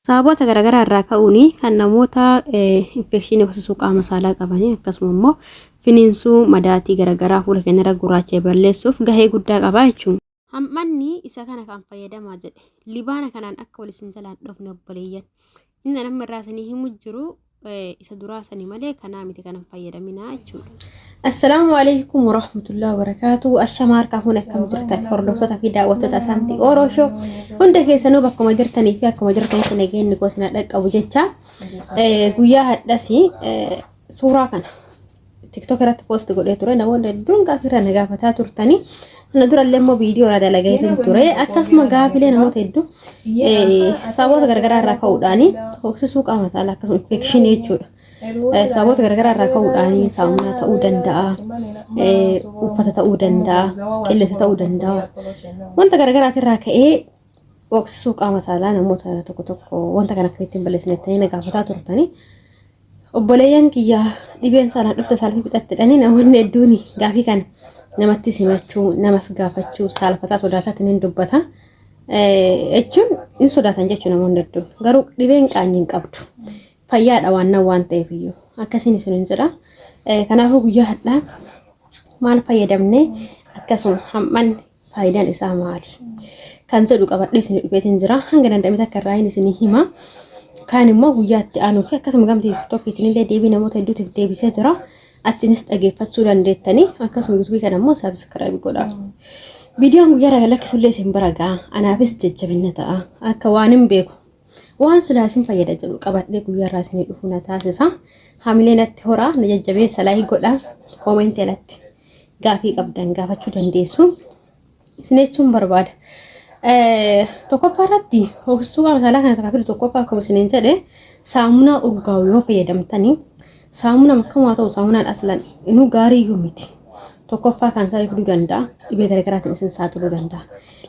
Sababoota garaagaraa irraa ka'uun kan namoota infekshinii hoksisuu qaama saalaa qabanii akkasuma immoo finiinsuu madaatii garaagaraa fuula keenya irra gurraacha'e balleessuuf gahee guddaa qaba jechuudha. Ham'anni isa kana kan fayyadamaa jedhe libaana kanaan akka wal isin jalaan dhofne obboleeyyan. Inni amma irraa isinii himu jiru isa duraa sani malee kanaa miti kanan fayyadaminaa jechuudha. Assalaamu alaikum warahmatullahi wabarakatuh. Ashama harkaa fuun akkam jirtan hordoftoota fi daawwattoota Asaantii Oro Show hunda keessanuu bakkuma jirtanii fi akkuma jirtanitti nageenyi koo isin dhaqqabu jecha guyyaa hadhasi suuraa kana TikTok irratti post godhee ture namoonni hedduun gaaffii irra na gaafataa turtanii sana durallee immoo viidiyoo irra dalageetiin ture akkasuma gaafilee namoota hedduu sababoota garaagaraa irraa ka'uudhaan hoksisuu qaama saalaa akkasuma infekshinii jechuudha. Sababoota garaagaraa irraa ka'uudhaan saamunaa ta'uu danda'a, uffata ta'uu danda'a, qilleensa ta'uu danda'a. Wanta garaagaraatirraa ka'ee hoksisuu qaama saalaa namoota tokko tokko wanta kana akkamittiin balleessina jettanii na gaafataa turtanii. Obboleeyyan kiyya dhibeen saalaan dhufte saalfii fixattedhanii namoonni hedduun gaafii kana namatti simachuu namas gaafachuu saalfataa sodaataatiin hin dubbata. Jechuun hin sodaatan jechuun namoonni hedduun garuu dhibeen qaanyii hin qabdu. Fayyaadha waan nan waan ta'eef iyyuu akkasiin isin hin jedha. Kanaafuu guyyaa hadhaa maal fayyadamne akkasuma ham'anni faayidaan isaa maali kan jedhu qabadhee isin dhufeetiin jira hanga danda'ame takka irraa hin isinii hima kaan immoo guyyaa itti aanuu fi akkasuma gamtii tokkiitiin illee deebii namoota hedduutiif deebisee jira achinis dhageeffachuu dandeettanii akkasuma yuutuubii kana immoo sabiskiraayib godha. Viidiyoon guyyaa irraa lakkisullee isin bira ga'a anaafis jajjabina ta'a akka waan hin beeku waan silaa isin fayyada jedhu qabadhee guyyaa irraa isinii dhufu na taasisa. Hamilee natti horaa na jajjabeessa laayik godhaa koomentii alatti gaafii qabdan gaafachuu dandeessu. Isin jechuun barbaada. Tokkoffaa irratti hoksisuu qaama saalaa kana takka fidu tokkoffaa akkuma isiniin jedhe saamunaa urgaa'u yoo fayyadamtanii saamunaa akkam haa ta'u saamunaan aslan inuu gaarii iyyuu miti. Tokkoffaa kaansarii fiduu danda'a dhibee garaagaraatiin isin saaxiluu danda'a.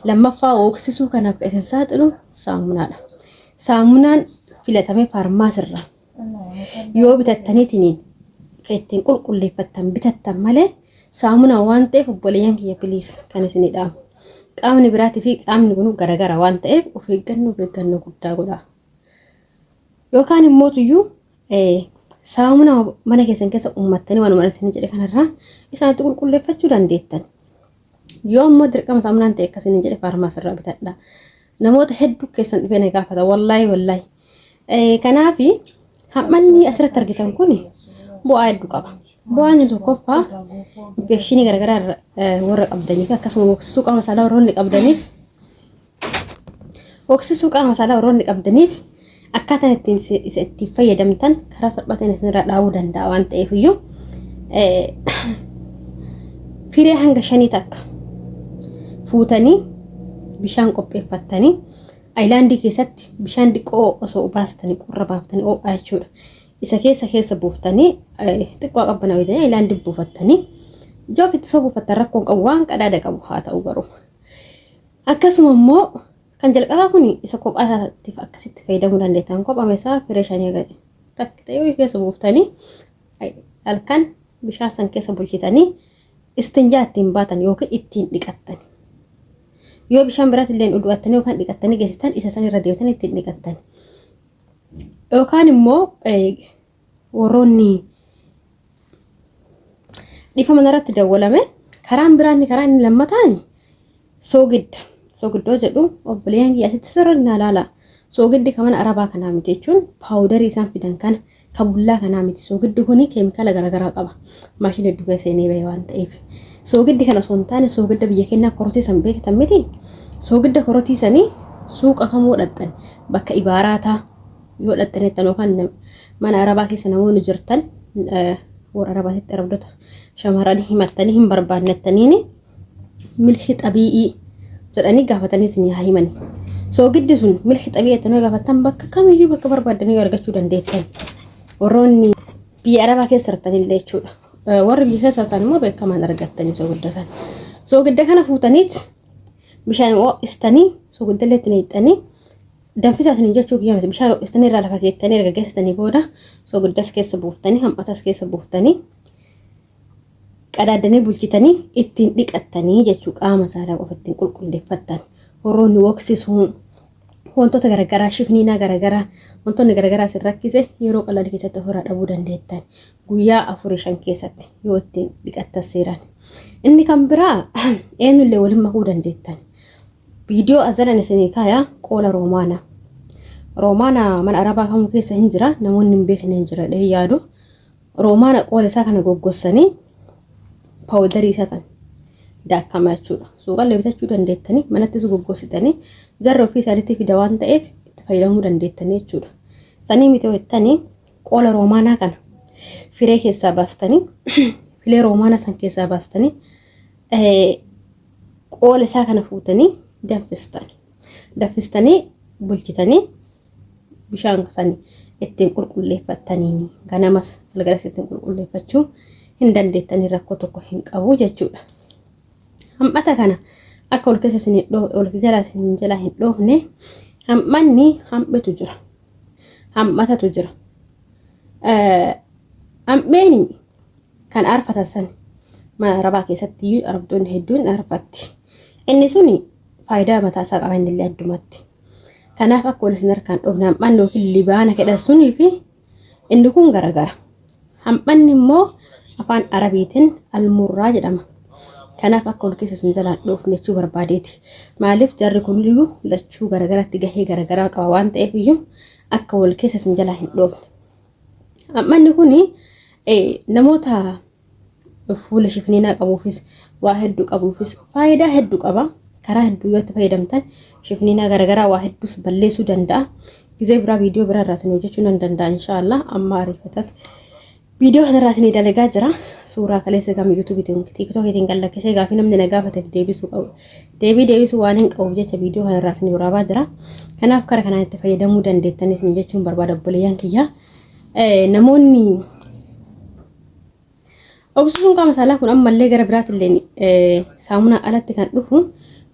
Lammaffaa hoksisuu kanaaf kan isin saaxilu saamunaadha. Saamunaan filatamee faarmaasirraa yoo bitattaniitiniin kan ittiin qulqulleeffattan bitattan malee saamunaa waan ta'eef obboleeyyan kiyya piliis kan isinii dhaamu. Qaamni biraatii fi qaamni kun garagara waan ta'eef of eeggannoo of eeggannoo guddaa godhaa. Yookaan immoo tuyyuu saamunaa mana keessan keessa uummattanii waanuma isin jedhe kanarraa isaanitti qulqulleeffachuu dandeettan. Yoo immoo dirqama saamunaan ta'e akkasiin jedhe faarmaasirraa bitadha. Namoota hedduu keessan dhufee na gaafata wallaahi wallaahi. Kanaaf hammanni asirratti argitan kun bu'aa hedduu qaba. Bu'aan inni tokkoffaa infekshinii garaagaraa warra qabdaniif akkasuma hoksisuu qaama saalaa warroonni qabdaniif hoksisuu qaama saalaa warroonni qabdaniif akkaataan ittiin isa ittiin fayyadamtan karaa salphaa ta'een isinirraa dhaabuu danda'a waan ta'eef iyyuu firee hanga shanii takka fuutanii bishaan qopheeffattanii ayilaandii keessatti bishaan xiqqoo osoo baastanii qorra baaftanii ho'aa jechuudha. Isa keessa keessa buuftanii xiqqoo qabbanaa wayitanii ayilaandii buufattanii jookitti osoo buufattan rakkoon qabu waan qadaada qabu haa ta'u garuu. Akkasuma immoo kan jalqabaa kun isa kophaa isaatiif akkasitti fayyadamuu dandeettan. Kophama isaa firee shanii takka ta'ee keessa buuftanii halkan bishaan san keessa bulchitanii istinjaa ittiin baatan yookiin ittiin dhiqattan. Yoo bishaan biraatti illee udu'attanii yookaan dhiqattanii geessitan isa san irra deebitanii ittiin dhiqattan. Yookaan immoo warroonni dhiifama narratti dawwalame karaan biraan karaa inni lammataan soogidda soogiddoo jedhu obboleeyyan kiyya asitti sirriitti naa laala soogiddi kan mana arabaa kanaa miti jechuun paawudarii isaan fidan kana kan bullaa kanaa miti soogiddi kuni keemikaala garaagaraa qaba maashina hedduu keessa seenee bahe waan ta'eef soogiddi kana osoo hin taane soogidda biyya keenyaa korotii san beektan miti soogidda korotii sanii suuqa kamoo dhaqxan bakka ibaaraataa yoo dhaqxanettan yookaan mana arabaa keessa namoonni jirtan warra arabaatitti arabdota shamarranii himattanii hin barbaannettaniini milki xabii'ii jedhanii gaafatanii isinii haa himani. Soogiddi sun milki xabii'ii jettanii gaafattan bakka kamiyyuu bakka barbaaddanii argachuu dandeettan. Warroonni biyya arabaa keessa jirtanillee jechuudha. Warri biyya keessa jirtan immoo beekamaan argattanii soogidda sana. Soogidda kana fuutaniit bishaan ho'istanii soogidda illee itti naqxanii danfisaa isin jechuu kiyya miti bishaan ho'istanii irraa lafa keettanii erga geessitanii booda soogiddas keessa buuftanii ham'atas keessa buuftanii qadaaddanii bulchitanii ittiin dhiqattanii jechuu qaama saalaa qofa ittiin qulqulleeffattan warroonni woksisuu Wantoota garaagaraa shifniinaa garaagaraa wantoonni garaagaraa isin rakkise yeroo qal'aa keessatti ofirraa dhabuu dandeettan. Guyyaa 4-5 keessatti yoo ittiin dhiqattan seeraan. Inni kan biraa eenyullee waliin makuu dandeettan. Viidiyoo azalan isinii kaaya qoola roomaana. Roomaana mana arabaa kamuu keessa hin jira, namoonni hin beekne hin jira dhee yaadu. Roomaana qoola isaa kana goggossanii paawudarii isaa san daakama jechuudha. Suuqallee bitachuu dandeettanii, manattis goggossitanii jarri ofii isaaniitti fida waan ta'eef itti fayyadamuu dandeettanii jechuudha. Sanii miti jettanii qoola roomaanaa kana firee keessaa baastanii, filee roomaanaa san keessaa baastanii qoola isaa kana fuutanii danfistan. Danfistanii bulchitanii bishaan san ittiin qulqulleeffattaniin ganamas galgalas ittiin qulqulleeffachuu hin dandeettanii, rakkoo tokko hin qabu jechuudha. Ham'ata kana akka ol keessa isin ol jala isin jala hin dhoofne, ham'anni ham'etu jira. Ham'atatu jira. Ham'eeni kan aarfatan san mana arabaa keessatti iyyuu arabdoonni hedduun aarfatti. Inni suni faayidaa mataa isaa qaba, innillee addumatti. Kanaaf akka wal isin harkaan dhoofne, ham'anni yookiin libaana kedhan sunii fi inni kun garagara. Ham'anni immoo afaan Arabiitiin almurraa jedhama. Kanaaf akka wal keessa isin jalaan dhoofne jechuu barbaadeeti. Maaliif jarri kun iyyuu lachuu garagaratti gahee garagaraa qaba waan ta'eef iyyuu akka wal keessa isin jalaa hin dhoofne. Ham'anni kun namoota fuula shifniinaa qabuufis waa hedduu qabuufis faayidaa hedduu qaba. Karaa hedduu yoo itti fayyadamtan shifniinaa garaagaraa waa hedduus balleessuu danda'a. Gizee biraa viidiyoo biraa irraa isin hojjechuu nan danda'a inshaallah, amma ariifatatti. Viidiyoo kanarraa isinii dalagaa jira. Suuraa kaleessa gama yuutuubiitiin tiiktookiitiin kan lakkisee gaafii namni na gaafateef deebisuu qabu. Deebii deebisuu waan hin qabuuf jecha viidiyoo kanarraa isinii waraabaa jira. Kanaaf karaa kanaan itti fayyadamuu dandeettanis isin jechuun barbaada obboleeyyan kiyya. Namoonni Oksisuun qaama saalaa kun ammallee gara biraatillee saamunaa alatti kan dhufu,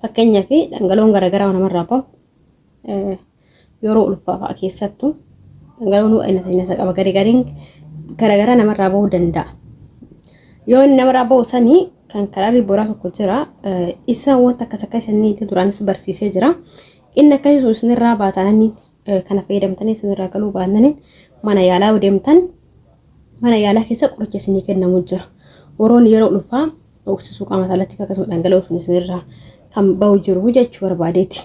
fakkeenyaaf dhangala'oon garaagaraa namarraa bahu yeroo ulfaa fa'a keessattuu dhangala'oon ho'a inni qaba gari gariin garaagaraa namarraa bahuu danda'a. Yoo inni namarraa bahu sanii kan karaarri boraa tokko jira, isa wanta akkas akkas inni duraanis barsiisee jira. Inni akkasii sun isinirraa baataanii kana fayyadamtanii isinirraa galuu baannaniin mana yaalaa yoo deemtan mana yaalaa keessa qoricha isinii kennamu jira. Warroonni yeroo ulfaa dhoksisuu qaama saalatti akkasuma dhangala'oo sun isinirraa kan bahu jiru jechuu barbaadeeti.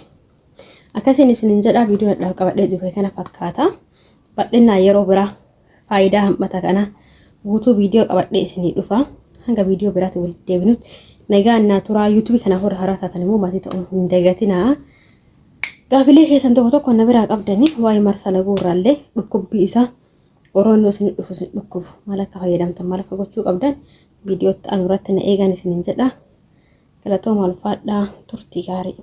Akkasiin isinin jedha, viidiyoo hadhaa qabadhee dhufe kana fakkaata. Bal'inaan yeroo biraa faayidaa ham'ata kana guutuu viidiyoo qabadhee isinii dhufa. Hanga viidiyoo biraatti walitti deebinutti nagaan naa turaa. Yuutuubii kana warra haaraa taatan immoo maatii ta'uu hin dagatinaa. Gaafilee keessan tokko tokko na biraa qabdanii waa'ee marsaa laguu irraallee dhukkubbii isaa warroonni isin dhufu isin dhukkubu maal akka fayyadamtan, maal akka gochuu qabdan viidiyootti aanu irratti na eegan isinin jedha. Galatooma, ulfaadhaa, turtii gaarii.